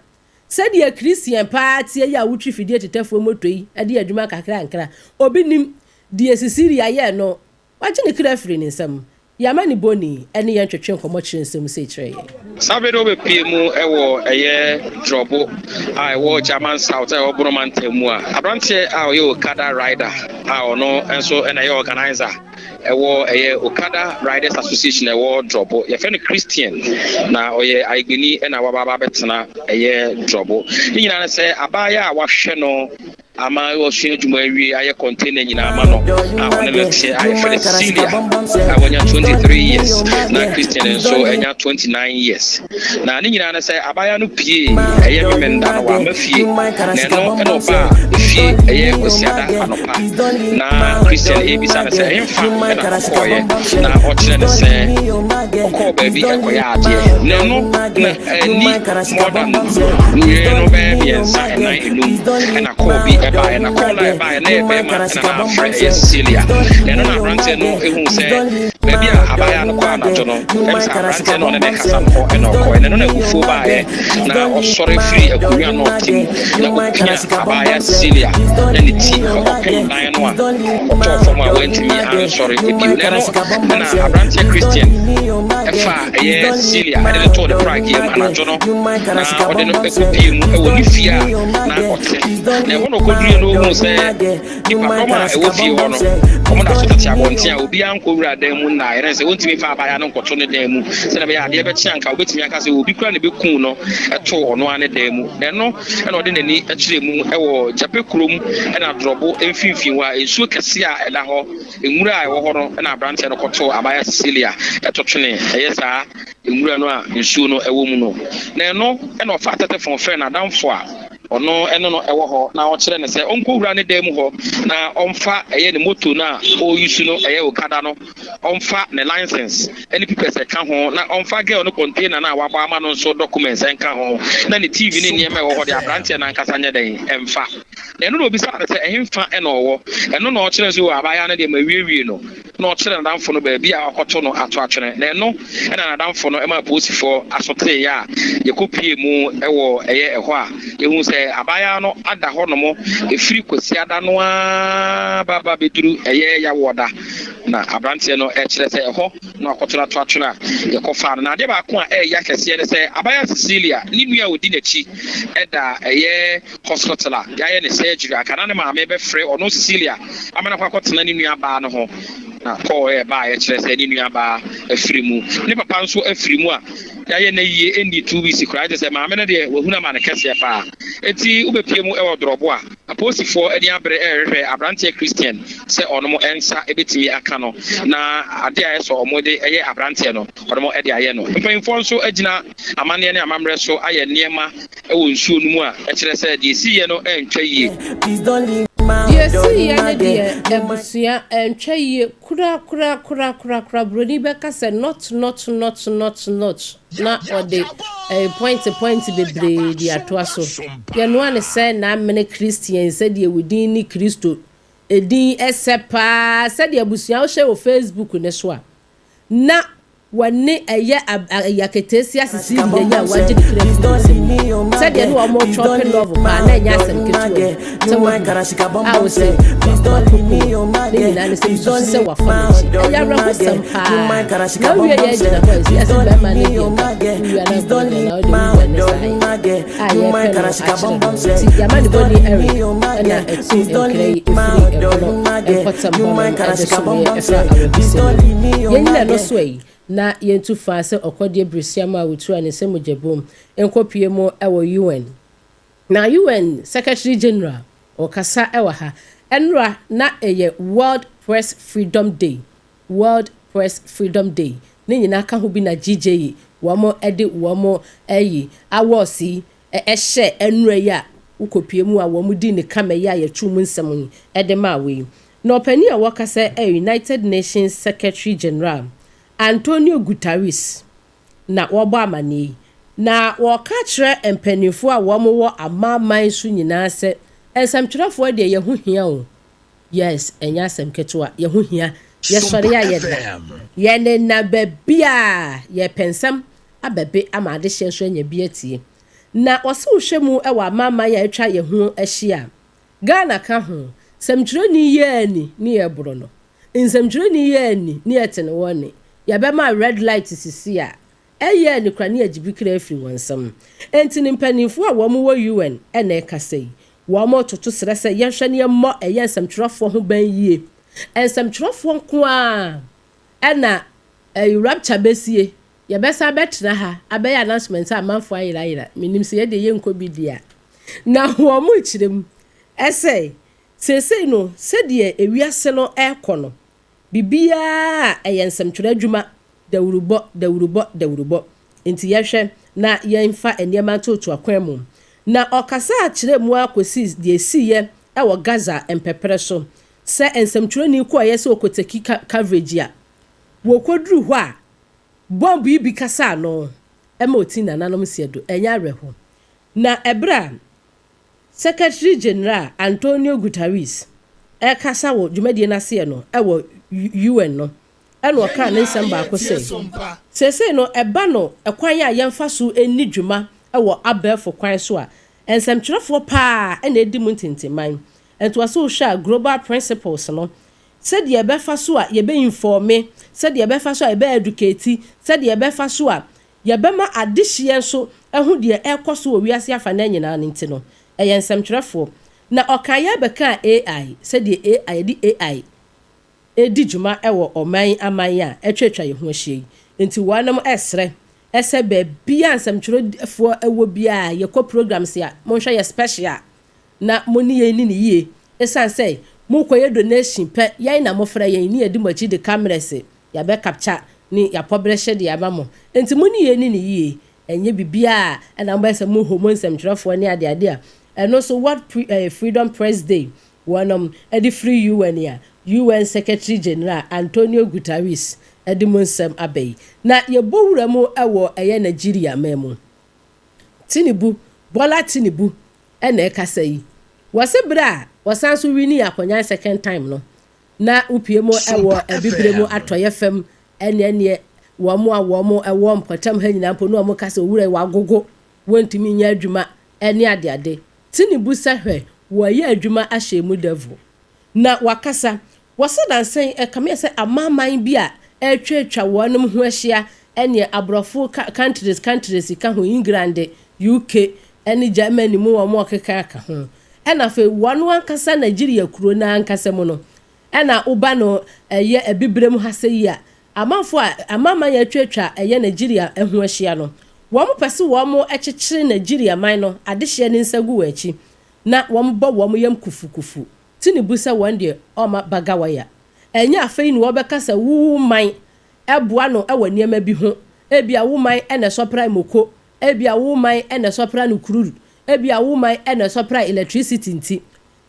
Sɛdeɛ Christian paa teɛ yi a wotwi fidie tetɛfoɔ moto yi de yɛ adwuma nkakrankra, obi nim deɛ Sisiria yɛɛ no, wagye ne kra afiri ne nsam. Yɛn amanibɔni ne yɛn twetwe nkɔmmɔ kyerɛ nsɛm sei kyerɛ yɛn. Saa bere no wobepue mu wɔ ɛyɛ Drɔbo a ɛwɔ German South a ɛwɔ Bono mantam mu a aberanteɛ a ɔyɛ Okada rider a ɔno nso na ɛyɛ organizer ɛwɔ ɛyɛ Okada Riders Association ɛwɔ Drɔbo. Yɛfrɛ no Christian na ɔyɛ Ayigbeni na waba aba abɛtena ɛyɛ Drɔbo. Ne nyinaa ne sɛ abaayewa a wahwɛ no ama wasua adwuma awie ayɛ container nyinaa ama no a ɔne no te a yɛfrɛ no Cecilia a wanya 23 years na Christian nso anya 29 years na ne nyinaa no sɛ abaayewa no pie ɛyɛ memenda no wama fie na ɛno ɛna ɔbaa efie ɛyɛ kwasiada anɔpa na Christian ebisa no sɛ ɛmfa ɛna ɔkɔɔyɛ na ɔkyerɛ no sɛ ɔkɔɔ baabi ɛkɔyɛ adeɛ na ɛno na ɛni more than nwie no bɛyɛ mmiɛnsa ɛnan enum ɛna kɔɔ bi ɛbaeɛ na kɔɔ no a ɛbaeɛ na ɛyɛ bɛrima ɛna na afrɛ ɛyɛ Cecilia na ɛno na aberanteɛ no ehu sɛ baabi a abaayewa no kɔ anadwo no ɛm sɛ aberanteɛ no ɔne ne kasa no hɔ ɛna ɔkɔɛ na ɛno na abufuo baeɛ na ɔsɔre firi akonnwa no ɔte mu na ɔpia abaayewa Cecilia na ne ti ɔkɔpem dan no a ɔtɔɔ fam a wantumi ansɔre ebio na ɛno ɛna aberanteɛ Christian ɛfa ɛyɛ Cecilia ɛde no too ne prageɛ mu anadwo no na ɔde no kɔpie mu wɔ ne fie a na ɔte na ɛhɔ na ɔkɔduruiɛ no ɔhuu sɛ nnipadɔm a ɛwɔ fie hɔ no wɔn da so tete abɔnten a obiara nkɔ wura dan mu nna ɛne sɛ wɔntumi mfa abaayewa no nkɔto ne dan mu sɛdeɛ ɛbɛyɛ adeɛ bɛkye anka wobɛtumi aka sɛ obi kura ne bɛku no ɛtoo ɔno ara ne dan mu na ɛno ɛna ɔde n'ani kyerɛ mu ɛwɔ Gyape kurom ɛna Dorɔbo mfimfini hɔ a nsuo kɛseɛ a ɛda hɔ Nwura a ɛwɔ hɔ no na aberanteɛ no kɔtoo abaayewa Cecilia to twenee, ɛyɛ saa nwura no a nsuo no wɔ mu no. Na ɛno na ɔfaa tetefon frɛɛ n'adamfo a ɔno ne no wɔ hɔ na ɔkyerɛɛ no sɛ ɔnkɔwura ne dan mu hɔ na ɔmfa ɛyɛ ne moto no a ɔreyusu no, ɛyɛ Okada no, ɔmfa ne license ne papers ɛka ho na ɔmfa girl no container no a wabɔ ama no nso documents nka ho na ne TV ne nneɛma ɛwɔ hɔ deɛ aberanteɛ no ankasa nyɛ dɛn ɛmfa. Na ɛno na obisaa no sɛ, Ɛhefa na ɔwɔ? Ɛno na ɔkyerɛɛ no sɛ, O, abaayewa no deɛ, mawiewie no. Na ɔkyerɛɛ n'adamfo no baabi a ɔkɔto no ato atwene. Na ɛno na n'adamfo no maa apolisifoɔ aso teeɛ a yɛkɔpuee mu wɔ ɛyɛ ɛhɔ a yɛhuu sɛ abaayewa no ada hɔnom ɛfiri Kwasiada no ara ba ba bɛduru ɛyɛ Yawoɔda. Na aberanteɛ no kyerɛ sɛ ɛhɔ na wakɔto no ato atwene a yɛkɔfaa no. Na adeɛ baako a ɛyɛ kɛseɛ ne sɛ abaayewa Cecilia ne nua a ɔdi n'akyi da ɛyɛ hospital a yɛayɛ no surgery anka na ne maame bɛfrɛ ɔno Cecilia ama no akɔ akɔtena ne nua baa no ho na kɔɔ ɛ baa yɛkyerɛ sɛ ne nua baa afiri mu ne papa nso afiri mu a yɛayɛ no yie ɛnni 2 weeks koraa kyerɛ sɛ maame no deɛ wahunu ama no kɛseɛ paa. Enti wobɛpie mu ɛwɔ Drɔbo a apolisifoɔ ani abere ɛrehwehwɛ aberanteɛ Christian sɛ ɔnom nsa ɛbɛtumi aka no na adeɛ a ɛsɔ ɔmo de ɛyɛ aberanteɛ no ɔnom de ayɛ no. Mpanyinfoɔ nso agyina amanneɛ ne amammerɛ so ayɛ nneɛma wɔ nsuo no mu a ɛkyerɛ sɛ deɛ ɛsiiɛ no antwa yie. Deɛ ɛsiiɛ no deɛ abusua antwa yie korakorakorakorakora. Buroni bɛka sɛ not not not not not na ɔde point point bebree de atoa so. Yɛnoa no sɛ n'amene Christian sɛdeɛ wo din ne Kristo edin ɛsɛ paa sɛdeɛ abusua wohyɛ wɔ Facebook ne so a na. Wɔne ɛyɛ ɛyɛ aketeesia sisi deɛ yi a wɔagye ne kra afiri ne nsam yi. Sɛdeɛ ne wɔn retwɔpe love paa na ɛnyɛ asɛm ketewa o. Sɛ wahu a wo sɛ wakoko ne nyinaa ne sɛ mesusu sɛ wafa m'akyi. Ɛyɛ awerɛhosɛm paa. Na wowie yɛ gyina hɔ a ɛsi ɛsɛ bɛrima ne deɛ nka wowia na bɔ deɛ na wode wowia ne saa yɛ a yɛpɛ no akyerɛ no. Nti yɛama ne bɔne Eric ɛna ɛtu nkra yi ɛfiri ɛpono mpɔtam hɔnom ɛde someeɛ ɛfa awerɛhosɛm yi mu. Yɛnyina no so ayi na yɛntu faa sɛ ɔkɔdeɛ biresiam a wɔtua ne sɛ mogyabom nkɔpue mu wɔ UN. Na UN Secretary General ɔkasa wɔ ha. Ɛnora na ɛyɛ World Press Freedom Day, World Press Freedom Day, ne nyinaa ka ho bi na GJE wɔn de wɔn ayi awards yi hyɛɛ ɛnora yi a wokɔpue mu a wɔn dii ne kama yi a yɛtoo mu nsɛm yi de maa wo yi. Na ɔpanin a wɔkasa yɛ United Nations Secretary General Antonio Guterres na wɔbɔ amanneɛ yi. Na wɔka kyerɛ mpanimfoɔ a wɔn wɔ amanaman so nyinaa sɛ nsɛmtwerɛfoɔ deɛ yɛn ho hia o. Yes, ɛnyɛ asɛm ketewa, yɛn ho hia. Yɛsɔre a yɛda. Yɛnenam baabiara, yɛpɛ nsɛm abɛbe ama adehyeɛ nso anya bi atie. Na wɔse wohwɛ mu wɔ amanaman a atwa yɛn ho ahyia a, Ghana ka ho. Nsɛmtwerɛni yi anni ne yɛboro no. Nsɛmtwerɛni yi anni ne yɛte ne wɔ ne. Yɛbɛma red light sisi a, ɛyɛ ani kora ne yɛgye bi kra afiri wɔn nsam. Enti no mpaninfoɔ a wɔn wɔ UN na ɛkasa yi, wɔn retoto srɛ sɛ yɛnhwɛ ne yɛmmɔ ɛyɛ nsɛmtwerɛfoɔ ho ban yie. Nsɛmtwerɛfoɔ nko ara na ɛyi rapture bɛsie. Yɛbɛsan abɛtena ha abɛyɛ announcement sɛ amanfoɔ ayerayera. Menim sɛ yɛdeɛ yɛnkɔ bi deɛ a. Na wɔn rekyerɛ mu sɛ seesei no sɛdeɛ ewiase no rekɔ no, biribiara a ɛyɛ nsɛmtwerɛ adwuma, dawurubɔ, dawurubɔ, dawurubɔ. Enti yɛhwɛ na yɛmfa nneɛma ntoto akwan mu. Na ɔkasa kyerɛɛ mu ara kɔsii deɛ ɛsiiɛ wɔ Gaza mpɛprɛ so, sɛ nsɛmtwerɛni kɔeɛ sɛ ɔrekɔtaki coverage a, wɔkɔduruu hɔ a, Bɔmb yi bi kasa ano ma ɔti nananom nseɛ do, ɛnyɛ awerɛho. Na ɛberɛ a Secretary General Antonio Guterres rekasa wɔ dwumadie no aseɛ no wɔ UN no, ɛna ɔkaa ne nsɛm baako sɛ, Seesei no ɛba no kwan a yɛmfa so nni dwuma wɔ abɛɛfo kwan so a, nsɛmtwerɛfoɔ pa ara na ɛdi mu ntintimman. Ntoaso wohwɛ a Global Principles no Sɛdeɛ ɛbɛfa so a yɛbɛ informe, sɛdeɛ ɛbɛfa so a yɛbɛ educate, sɛdeɛ ɛbɛfa so a yɛbɛma adehyeɛ nso ahu deɛ ɛrekɔ so wɔ wiase afanaa nyinaa no nti no, ɛyɛ nsɛmtwerɛfoɔ. Na ɔkaeɛ bɛkaa AI, sɛdeɛ AI, yɛde AI redi dwuma wɔ ɔman aman a atwa atwa yɛn ho ahyia yi. Nti wɔnom ɛresrɛ sɛ baabiara a nsɛmtwerɛfoɔ wɔ biara, yɛkɔ programs a, monhwɛ yɛ special na mo ne yɛn nni no yie, ɛsiane sɛ morekɔyɛ donation pɛ, yɛn na mofrɛ yɛn ne yɛdi mo akyi de cameras yɛabɛ capture ne yɛapɔbrɛhyɛ de ama mo, enti mo ne yɛn nni no yie, ɛnyɛ biribiara na mobɛyɛ sɛ mo homo nsɛmtwerɛfoɔ ne adeade a, ɛno nso World Freedom Press Day wɔnom de firi UN a UN Secretary General Antonio Guterres de mu nsɛm aba yi. Na yɛbɔ wura mu wɔ ɛyɛ Nigeria man mu. Tinubu, Bola Tinubu na ɛkasa yi. Wɔse bere a wɔsan nso winii akonyan second time no, na wopue mu wɔ Abibire mu atɔeɛ fam ɛne ɛneɛ wɔn a wɔn wɔ mpɔtam ha nyinaa mpo na wɔn ka sɛ owura yi wagogo, wɔntumi nyɛ adwuma ɛne adeade. Tinubu sɛ hwɛ wɔyɛ adwuma ahyɛ mu devil. Na wakasa. Wɔse nansa yi ɛkame ayɛ sɛ amanaman bi a ɛretwatwa wɔnom ho ahyia ɛneɛ aborɔfo countries countries ka ho, England, UK ɛne Germany mu wɔn ɔkeka aka ho. Ɛna afei wɔn ankasa Nigeria kuro no ankasa mu no ɛna woba no ɛyɛ abibirem ha sɛ yi a amanfoɔ a amanaman a atwatwa ɛyɛ Nigeria ho ahyia no wɔn pɛ se wɔn kyekyere Nigeria man no adehyeɛ ne nsa gu wɔn akyi na wɔn bɔ wɔn yam kufukufu. Tinubu sɛ wɔn deɛ ɔmma Bagawaya. Ɛnyɛ afei na wɔbɛka sɛ wo man boa no wɔ nneɛma bi ho. Ebia wo man na ɛsɔpra moko, ebia wo man na ɛsɔpra no crude, ebia wo man na ɛsɔpra electricity nti,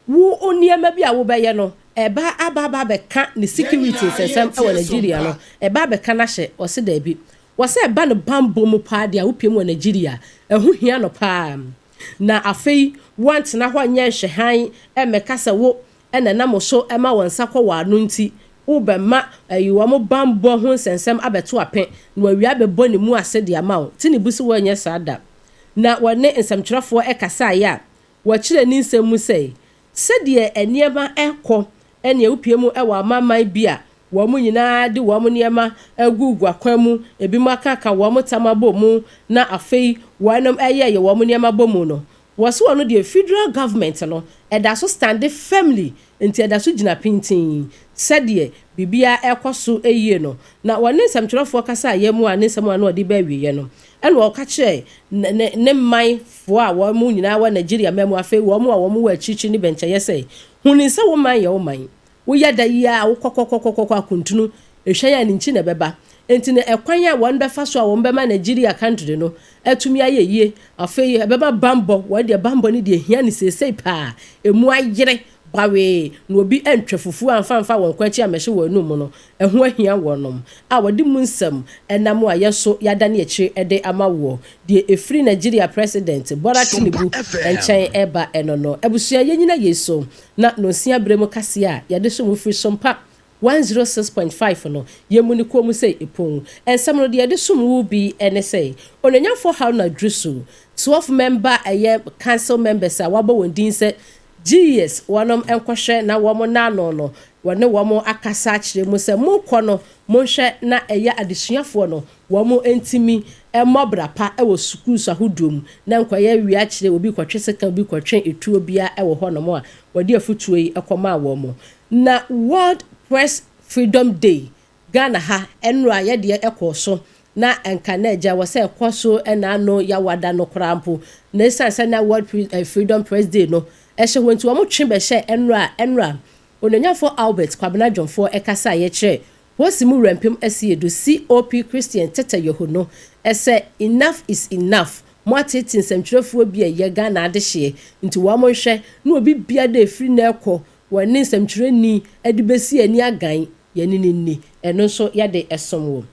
wo nneɛma bi a wobɛyɛ no, ɛba aba aba abɛka ne security nsɛnsɛm wɔ Nigeria no, ɛba abɛka no ahyɛ. Ɔse daabi. Wɔsɛ ɛba no banbɔ mu paa deɛ a wopiem wɔ Nigeria a, ɛho hia no paa. Na afei woantena hɔ nyɛ nhwɛhan mmɛka sɛ wo na ɛnam wo so ma wɔn nsa kɔ wɔn ano nti, Worebɛma ayi wɔn bammɔ ho nsɛnsɛm abɛto ape, na wɔawie abɛbɔ ne mu ase de ama wo. Tinubu se wɔrenyɛ saa da. Na wɔne nsɛmtwerɛfoɔ kasaeɛ a, wɔkyerɛɛ ne nsɛm mu sɛ, sɛdeɛ nneɛma rekɔ ne awupue mu wɔ amanaman bi a wɔn nyinaa de wɔn nneɛma agugu akwan mu, ebinom akaka wɔn tam abɔ mu, na afei wɔnom reyɛyɛ wɔn nneɛma bɔ mu no, Wɔse ɔno deɛ federal government no ɛda so stande firmly nti ɛda so gyina pintinn sɛdeɛ biribiara ɛrekɔ so yie no. Na wɔne nsɛmtwerɛfoɔ kasaeɛ mu a ne nsɛm a na ɔde ba awieɛ no ɛna ɔka kyerɛɛ ne ne man foɔ a wɔn nyinaa wɔ Nigeria man mu afei wɔn a wɔn wɔ akyirikyiri ne bɛnkyɛeɛ sɛ, Huni sɛ wo man yɛ wo man. Woyɛ da yi ara a wokɔkɔkɔkɔkɔ akuntunu Ehwɛ a ne nkyi na ɛbɛba. Enti no ɛkwan a wɔn bɛfa so a wɔn bɛma Nigeria country no atumi ayɛ yie, afei ɛbɛma banbɔ, wɔn deɛ banbɔ no deɛ ehia no seesei paa, emu ayere bawee na obi antwa fufuo amfa amfa wɔn kɔ akyi ammɛhye wɔn anum no, ɛho ahia wɔnom a wɔde mu nsɛm nam a yɛn nso yɛadane akyire de ama woɔ. Deɛ ɛfiri Nigeria President Bola Tinubu nkyɛn reba ɛno no. Abusua yɛnyina yei so na nonsia berɛ mu kaseɛ a yɛde som wo firi Sompa 106.5 no, yɛmmu no komm sɛ epon. Nsɛm no, deɛ yɛde som wo bi ne sɛ, Onuonyamfoɔ Haruna Drisu, 12 member ɛyɛ council members a wɔabɔ wɔn din sɛ GES wɔnom nkɔhwɛ na wɔn nna ano no, wɔne wɔn akasa akyerɛ mu sɛ monkɔ no monhwɛ na ɛyɛ adesuafoɔ no wɔn ntumi mmɔ bra pa wɔ sukuus ahodoɔ mu na nkɔyɛ wia kyerɛ obi kɔtwe sekan obi kɔtwe etuo biara wɔ hɔnom a wɔde afutuo yi kɔmaa wɔn. Na World Press Freedom Day Ghana ha ɛnora yɛdeɛ ɛkɔɔ so na nka na agya wɔ sɛ ɛkɔ so ɛna ano Yawada no koraa mpo na ɛsiane sɛ na World Freedom Press Day no ɛhyɛ hɔ nti wɔn twe bɛhyɛ ɛnora ɛnora Onuonyamfoɔ Albert Kwabena Dwomfoɔ ɛkasaeɛ kyerɛ Posi mu Wurampem Asiedu COP Christian Tete Yohuno ɛsɛ enough is enough mo ateetee nsɛmtwerɛfoɔ bi a ɛyɛ Ghana adehyeɛ nti wɔn nhwɛ na obi biara dɛ ɛfiri nnɛ ɛkɔ Wɔne nsɛmtwerɛni de bɛsi ani agan yɛne no nni, ɛno nso yɛde som wo.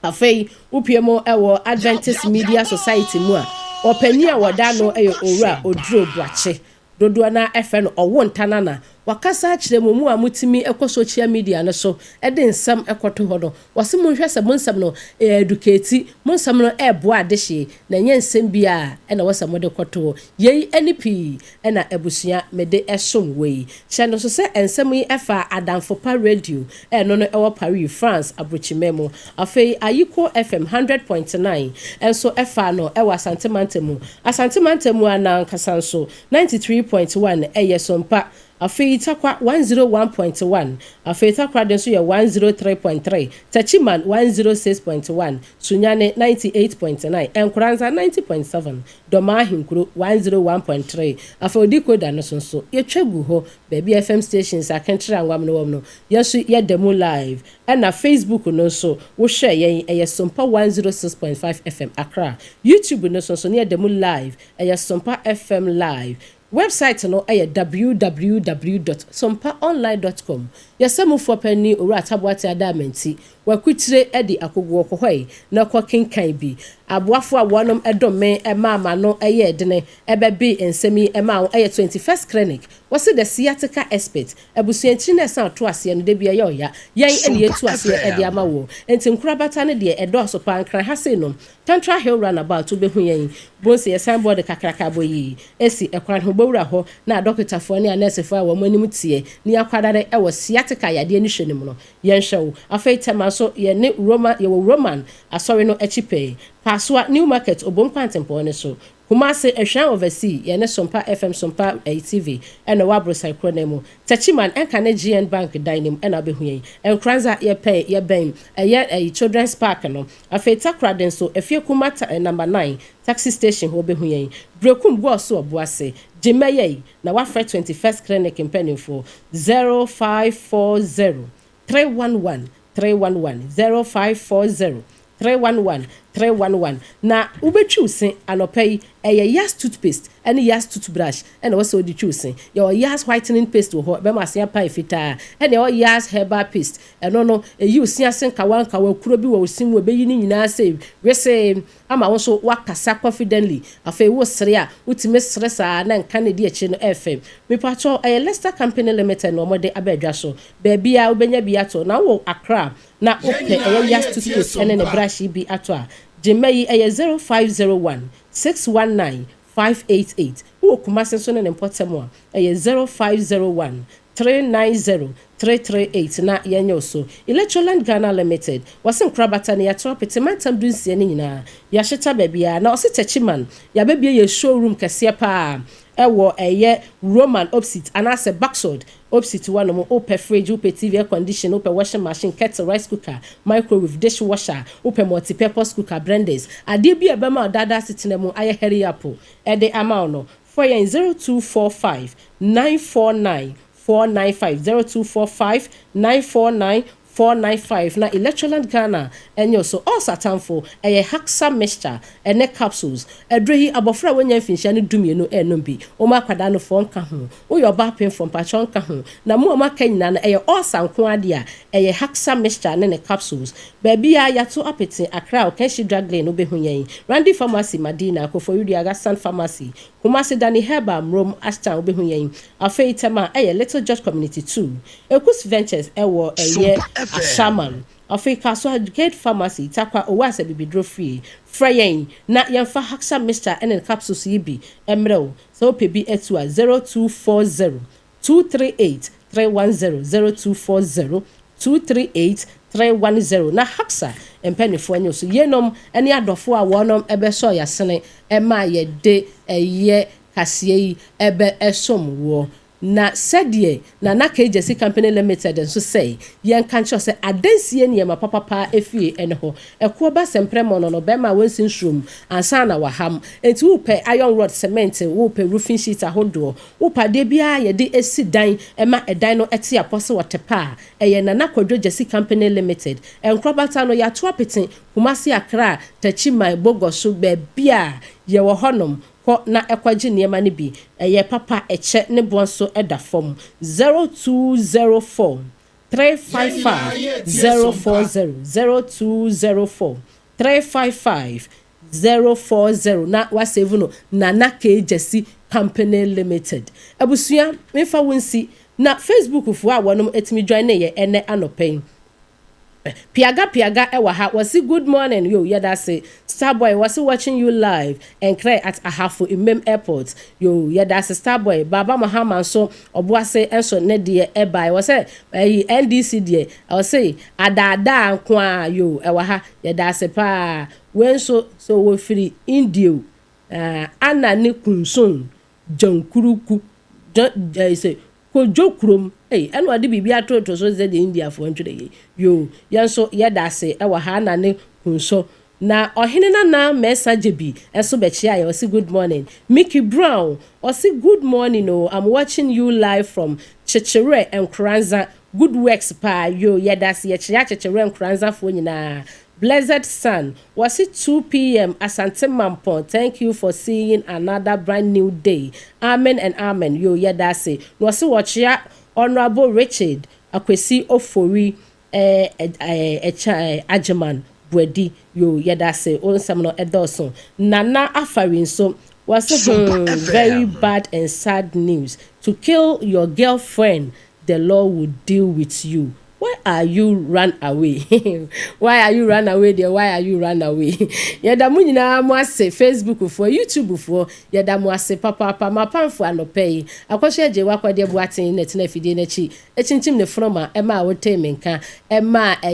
Afei wopue mu wɔ Adventist Media Society mu a, ɔpanin a wɔda ano yɛ Owura Oduro Boakye. Dodoɔ no ara frɛ no Ɔwo Ntanana. Wakasa akyerɛ mo, mo a motumi kɔ social media no so de nsɛm kɔto hɔ no. Wɔse monhwɛ sɛ mo nsɛm no ɛɛdukeeti, mo nsɛm no ɛɛboa adehye, na ɛnyɛ nsɛm biara na ɛwɔ sɛ mode kɔto hɔ. Yei ne pii na abusua mede som wo yi. Hyɛ no nso sɛ nsɛm yi fa Adamfo Pa Radio a ɛno no ɛwɔ Paris, France abrokyiman mu. Afei Ayiko FM 100.9 nso faa no wɔ Asante mantam mu. Asante mantam mu ara no ankasa nso 93.1 yɛ Sompa Afei Tarkwa 101.1, afei Takoradi nso yɛ 103.3, Techiman 106.1, Sunyani 98.9, Nkoranza 90.7, Dormaa Ahenkuro 101.3. Afei Odikoda no so nso, yɛtwa gu hɔ, baabi a FM stations Akentre Anwam no wɔ no, yɛn nso yɛda mu live. Ɛna Facebook no nso, wohwɛ yɛn, ɛyɛ Sompa 106.5 FM Accra. YouTube no so nso, ne yɛda mu live, ɛyɛ Sompa FM Live. Wɛbsaet no yɛ www dot sompaonline dot com. Yɛ samufoɔ panin Owura Taboate Adaama nti, wakukyire adi akoguɔ kɔ hɔ yi na kɔ kenkan bi. Aboafoɔ a wɔnom dom me maa m'ano yɛɛ dene bɛbee nsɛm yi maa wo yɛ 21st Clinic, wɔse The Sciatica Expert, abusua ntini na ɛsan to aseɛ no da bi ɛyɛ ɔya, yɛn na yɛtu aseɛ de ama woɔ. Nti nkorabata no deɛ ɛdɔɔso paa, Nkran ha sei nom Tantra Hill Runabout wobɛhu yɛn. Bohu sɛ yɛ sign board kakraka bɔ yi si ɛkwan ho. Bɔwura hɔ na adɔkotafoɔ ne anɛɛsefoɔ a wɔn anim teɛ ne akwadare wɔ sciatica yadeɛ no hwɛ no mu no, yɛnhwɛ wo. Afei Tema nso yɛne Roman, yɛwɔ Roman asɔre no akyi pɛɛ. Kasoa, New Market, Obom kwantempɔn no so. Kumasi, Ehwɛn Oversea, yɛne Sompa FM, Sompa TV na ɛwɔ aborosan korɔ no mu. Techiman, ɛnka ne GN Bank dan no mu na wobɛhu yɛn. Nkoranza, yɛpɛn, yɛbɛn, ɛyɛ ɛyi Children's Park no. Afei Takoradi nso, Efie Kuma ta number nine, Taxi Station hɔ wobɛhu yɛn. Berekum Goaso Ɔboase, gye mmɛyɛ yi na woafrɛ 21st Clinic mpanimfoɔ, 0540 311 311, 0540 311 3. 311 na wobɛtwi wo se anɔpa yi. Ɛyɛ Yas toothpaste ɛne Yas toothbrush ɛna wɔsɛ wode twi wo se. Yɛwɔ Yas whitening paste wɔ hɔ, ɛbɛma ase apae fitaa, ɛna ɛwɔ Yas herbal paste. Ɛno no ɛyi wo se ase nkawa nkawa, kuro bi wɔ wo se mu, ɛbɛyi ne nyinaa sɛ wese ama wo nso wakasa confidently. Afei wo sere a, wotumi sere saa na nka ne di akyi no ɛfɛ. Mipatwɔ, ɛyɛ Leicester Company Limited na wɔde aba adwa so. Baabi a wobɛnya bi ato na wowɔ Accra na wopɛ ɛyɛ Yas toothpaste ɛne ne brush yi bi ato a, gyema yi ɛyɛ 0501 619 588. Wowɔ Kumase nso ne ne mpɔtam a, ɛyɛ 0501 390 338 na yɛnyɛ wo so. Electroland Ghana Limited wɔse nkorabata no yɛato apete mantam 16 no nyinaa, yɛahyeta baabiara. Na ɔse Tɛkyiman yɛabɛbie yɛ showroom kɛseɛ paa ɛwɔ ɛyɛ Roman opposite anaasɛ Baxod opposite hɔnom. Wopɛ fridge, wopɛ TV, air condition, wopɛ washing machine, kettle, rice cooker, microwave, dishwasher, wopɛ multi-purpose cooker, blenders, adeɛ bi a ɛbɛma ɔdaadaa asetena mu ayɛ hurry up ɛde ama wo no, for yɛn 0245 949 495, 0245 949 495 na Electroland Ghana ɛnyɛ so. Ɔsatamfo ɛyɛ Haxa mixture ɛne capsules. Ɛduro yi, abɔfra a wɔnya mfinhyia no 12 ɛnum bi, wɔn akwadaa no fɔ nka ho, woyɛ ɔbaa pemfo mpakyɛw nka ho, na mu a wɔn aka nyinaa no ɛyɛ ɔsa nko adeɛ a ɛyɛ Haxa mixture ne ne capsules. Baabi a yɛato apete: Accra, Ɔkɛnhyi Drug Lane, wobɛhu yɛn; Randy Pharmacy, Madina, Koforidua, Agasan Pharmacy; Kumasi, Dani Herbal, Mrom Ashtown, wobɛhu yɛn. Afei Tema ɛyɛ Little George Community 2, Ekus Ventures ɛwɔ ɛyɛ Ashaman. Afei Kasoa, Gate Pharmacy; Takwa, Owó Asɛ Bibiduro Fie. Frɛ yɛn na yɛmfa Haxa mixture ɛne capsules yi bi mmerɛ wo. Sɛ wopɛ bi atu a, 0240 238 310, 0240 238 310 na Haxa mpanimfoɔ nye so. Yɛnom ne adɔfoɔ a wɔnom bɛsɔ yɛasene ɛma yɛde ɛyɛ kaseɛ yi ɛbɛ ɛsom wɔ. Na sɛdeɛ Nana Kegyesi Company Limited nso sɛ yɛnka nkyerɛ sɛ adansie nneɛma papapa efie ɛne hɔ ɛkoɔ ba sɛmprɛmɔ no bɛrima a wɔnsi nsuom ansa na waham. Nti wopɛ iron rod, cement, wopɛ roofing sheet ahodoɔ, wopɛ adeɛ biara yɛde esi dan ɛma ɛdan no ɛte apɔ sɛ wɔte pa a, ɛyɛ Nana Kwadwo Gyesi Company Limited. Nkorabata no yɛato apete Kumasi, Accra, Techiman, Bogoso, baabi a yɛwɔ hɔnom. Kɔ na ɛkɔgye nneɛma no bi, ɛyɛ papa, ɛkyɛ ne boɔ nso ɛda fam. 0204 355 040, 0204 355 040 na wasave no Nana K Gyesi Company Limited. Abusua, mefa wo nsi na Facebook foɔ a wɔnom etumi join ne yɛ ɛnɛ anɔpɛ yi. Piaga Piaga ɛwɔ ha, wɔsi good morning. Yo, yɛda ase. Starboy wɔsi watching you live Nkran at Ahafo Imem Airport. Yo, yɛda ase, Starboy. Baba Mahama nso ɔboase nso ne deɛ ɛbae, wɔsɛ ɛyi NDC deɛ ɔsɛ adaadaa nko a. Yo, ɛwɔ ha, yɛda ase paa. Wei nso so wɔfiri India o, ana ne kunson jankuruku ɛɛ sɛ Kodwo kurom ɛyi ɛna ɔde biribi atoto so sɛ deɛ Indiafoɔ ntwerɛ yɛ. Yo, yɛn nso yɛda ase ɛwɔ ha na ne kunso. Na ɔhene Nana Mɛsa gye bi ɛso bɛkyia yɛ, ɔsi good morning. Mickey Brown ɔsi good morning o, I'm watching you live from Kyekyerɛ Nkoranza, good works paa. Yo, yɛda ase, yɛkyerɛ Kyekyerɛ Nkoranzafoɔ nyinaa. Blessed Son wɔsi 2 p.m. Asante Mampong, thank you for seeing another brand new day, amen and amen. Yo, yɛda ase. Na wɔsi wɔkyea Honourable Richard Akwesi Ofori ɛɛ ɛɛ ɛkyɛ ɛɛ Agyeman Buadi. Yo, yɛda ase, o nsɛm no ɛdɔɔso. Nana Afari nso wɔsi very bad and sad news. To kill your girlfriend, the law will deal with you. Why are you run away? Why are you run away there? Why are you run away? Yɛda mo nyinaa mo ase, Facebook foɔ, YouTube foɔ, yɛda mo ase papaapa. Mapamfo anɔpɛ yi akɔso agye wakɔdeɛ Boaten na tena afidie n'akyi ekyinkyim ne fonoma ɛma a wotee me nka, ɛma a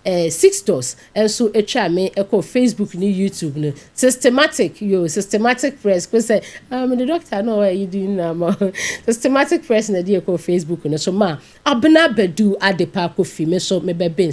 ɛyɛ six doors ɛnso atwa me ɛkɔ Facebook ne YouTube no. Systematic, yo, Systematic Press ko sɛ um, the doctor no ɔyɛ yi di na ma Systematic Press na de ɛkɔ Facebook no so ma Abena Bɛdu Adepa Kofi me so mebɛbɛn.